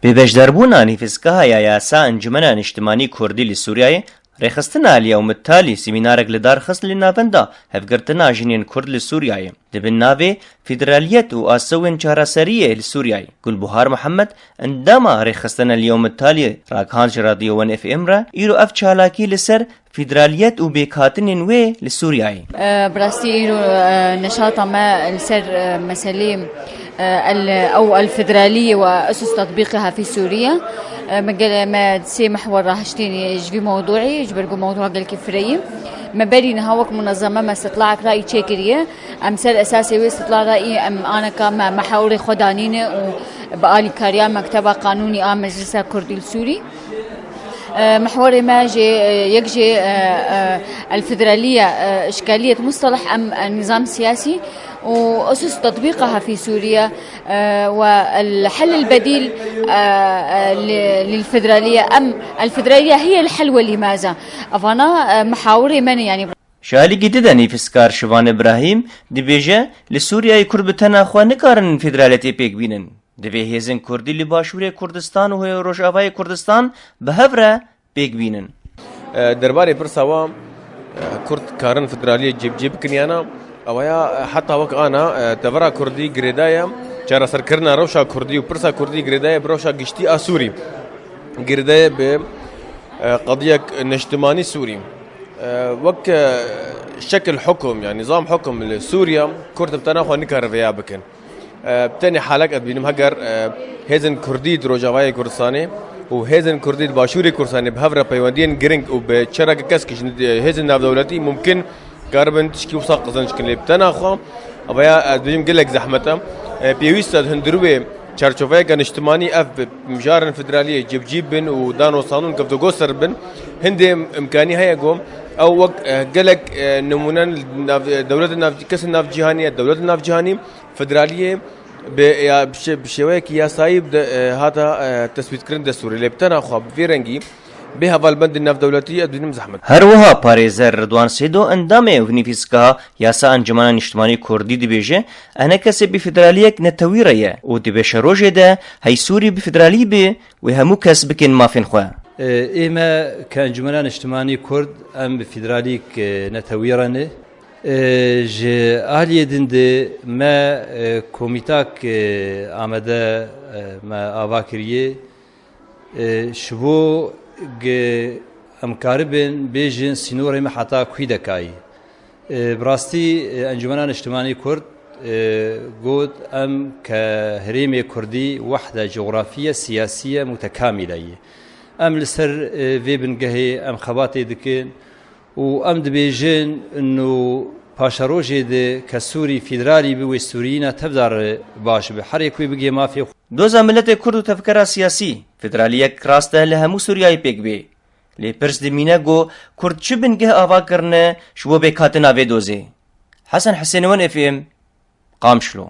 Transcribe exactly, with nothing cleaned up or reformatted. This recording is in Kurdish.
Bi beşdarbûna nivîskaha ya yasa Encumena Niştimanî Kurdî li Sûriyeyê, rêxistina Elî Ewmidtalî semînarek li dar xist li navenda hevgirtina jinên Kurd li Sûriyeyê. Di bin navê Federaliyet û Asewên Çareseriyê li Sûriyeyê, Gulbuhar Muhammed, endama rêxistina Elî Ewmidtalî, ragihand ji Radyo Wan F M re, îro ev çalakî li ser federaliyet û pêkhatinên wê li Sûriyeyê. Bi rastî îro neşata me li ser meselê ew el federaliyê û usus tetbîqê hevî Sûriye. Me gel me sê mihwer rahiştînî ji vî mewdûî, ji ber ku mewdûa gelkî fireyî. Me berî niha wek munezeme me îstîtlaek rayî çêkiriye. Em ser esasê wê îstîtla rayî em aneka me mehewrê xwe danîne û bi alîkariya Mekteba Qanûnî a Meclisa Kurdî li Sûrî. E, mihwerê me jê, e, yek jê, e, e, el federaliye, e, işkaliyet mustaleh em, e, nizam siyasî û usus tetbîqa hevî Sûriye, e, we el hel el bedîl, e, e, li, lil federaliye em el federaliye hiye el hel welî maza. Evana, e, mihawirê me ne, yanî. Ji alîkî di de nivîskar Şivan Îbrahîm dibêje, li Sûriyeyê Kurd bi tena xwe nikarin federaliyetê pêk bînin. Divê hêzên Kurdî li Başûrê Kurdistan û Rojavayê Kurdistan bi hev re pêk bînin. E, derbarê pirsa wa, e, Kurd karin federaliyê cêbicê bikin ya na, ew ya, e, heta wek ana, e, tevera Kurdî girêdaye, çareserkirina rewşa Kurdî û pirsa Kurdî girêdaye bi rewşa giştî a Sûrî. Girêdaye bi, e, qediyek niştimanî Sûrî. E, wek, e, şekil hukum, yani nizam hukum li Sûriye, Kurd bi tena xwe nikare vêya bikin. E, bi tenê halek ez dibînim heger, e, hêzên Kurdî di Rojavayê Kurdistanê û hêzên Kurdî di Başûrê Kurdistanê bi hev re peywendiyên giring û bi çereke kesk ji hêzên navdewletî mumkin karibin tişkî wisa qezenc kin. Lê bi tena xwe, ev ya ez dibînim gelek zehmet e. E, pêwîst e di hundirû wê çarçoveyeke niştimanî ev bi mijarên federaliyê cêbicî bin û dano sanûn kevtogo ser bin. Hindê im-, imkanî heye ku ew wek, e, gelek, e, nimûnen nav-, dewletên nav-, kesên navcîhanî ya dewletên navcîhanî federaliyê bi, ya, bi şê-, bi şêweyekî yasayî bi de, e, hata, e, teswîtkirin destûrê. Lê bi tena xwe bi vê rengî bê hevalbendên navdewletî ez dibînim zehmet. Her wiha parêzer Ridwan Sêdo, endamê û nivîskaha Yasa Encumena Niştimanî Kurdî dibêje, enekesê bi federaliyek netewî re ye û di pêşerojê de hey Sûrî bi federalî be wê hemû kes bikin mafên xwe. E, ê me ke Encumena Niştimanî Kurd em bi federalîk, e, netewî re ne. E, ji aliyê din de me, e, komîtak, e, amade, e, me ava kiriye. E, ji bo ge em karibin bêjin sînorê me heta kû dekayî. E, bi rastî, e, Encumena Niştimanî Kurd, e, got em ke herêmê Kurdî wehde coxrafiye siyasiye mutekamîle ye. Em li ser, e, vê bingehê em xebatê dikin. Û em dibêjin, ino paşerojê de ke Sûrî federalî bi wê Sûriyîna tevdar baş bi. Herê ku wê bigê mafê xwe. Doza miletê Kurd û tevkera siyasî, federaliyek rast e li hemû Sûriyayê pêk bê. Lê pirs dimîne ku Kurd çi bingeh ava kirine ji bo pêkhatina vê dozê. Hesen Hisên, Wan F M, Qamişlo.